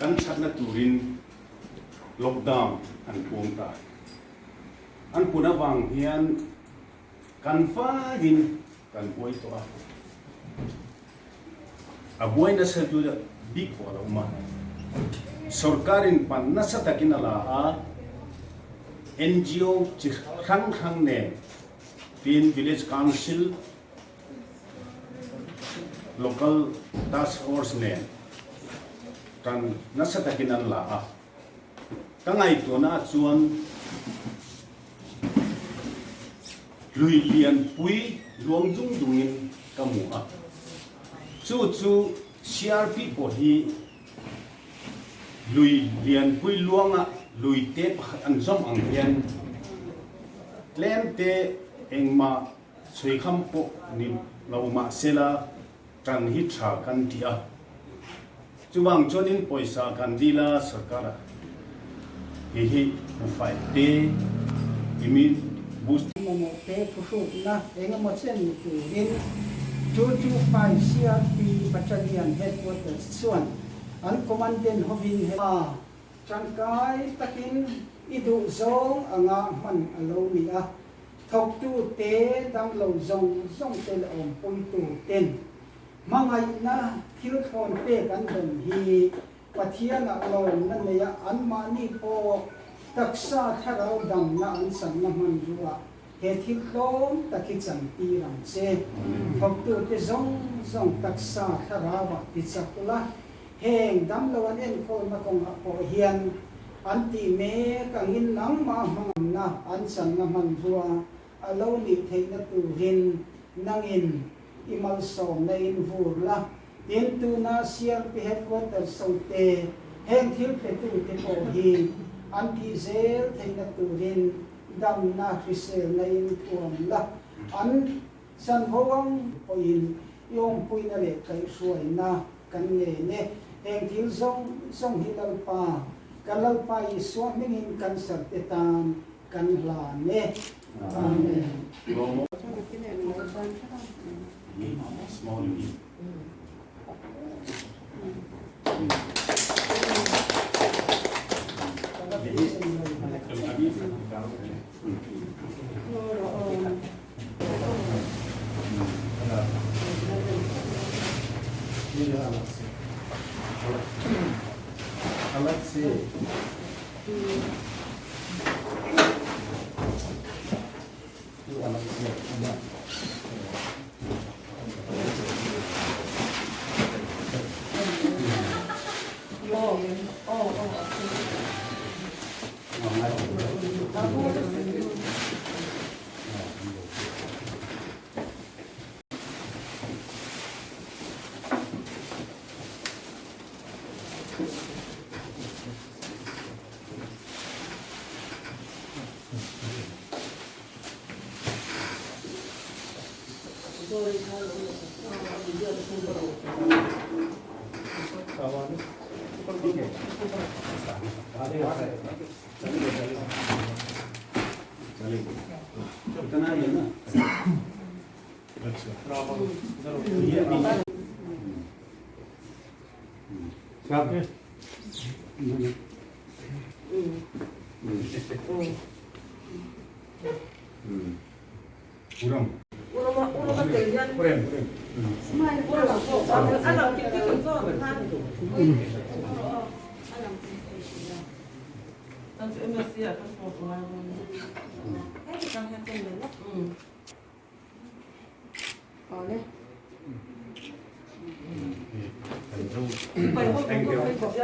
Kan thatna turin lockdown an puang ta. An pun avang hian kan vaiin kan buai tawh a. A buai nasa chu bik pawh a lo awm a. Sorkarin pan nasa takin a la a, NGO chi hrang hrang nen tin Village Council, Local Task Force nen tan nasa takin an la a. Ka ngaihtuahna ah chuan lui lianpui luang dung dungin ka hmu a. Chu chu CRP pawh hi lui lianpui luanga lui te pakhat an zawm ang hian tlem te engmah Chhuikham pawh ni lo mahsela tan hi tha kan ti a, chuvang chuanin pawisa kan dil a sarkar-ah hi hi hmufai te immune boost. Mamawh te phuhrukna engemaw chen ni turin 225 CRP Battalion Headquarters chuan an Commandant hovin he a tangkai takin i duh zawng anga hman a lo ni a. Thawktu te damlo zawng zawng te leh awmpuitu ten hmangaihna thil thlawn pek an dawn hi Pathianah lawmna neia anmahni pawh taksa thlarau damna an channa hmanrua he thil tlawm tak hi chantir ang che. Thawktu te zawng zawng taksa thlarauah ti chak ula, heng damlo an enkawlna kawngah pawh hian an tih mek angin nangmah hmangamna an channa hmanrua a lo nih theihna turin nangin i malsawmna in vur la. Tin, tuna CRP Headquarters sote heng thil petute pawh hi an tih zel theihna turin damna hriselna in thuam la. An chanvo ang pawhin i awmpuina leh kaihhruaina kan ngen e. Heng thil zawng zawng hi Lalpa, kan Lalpa Isua hmingin cancer te tan kan hlan e. Amen. इतना ही है ना ये Thank you.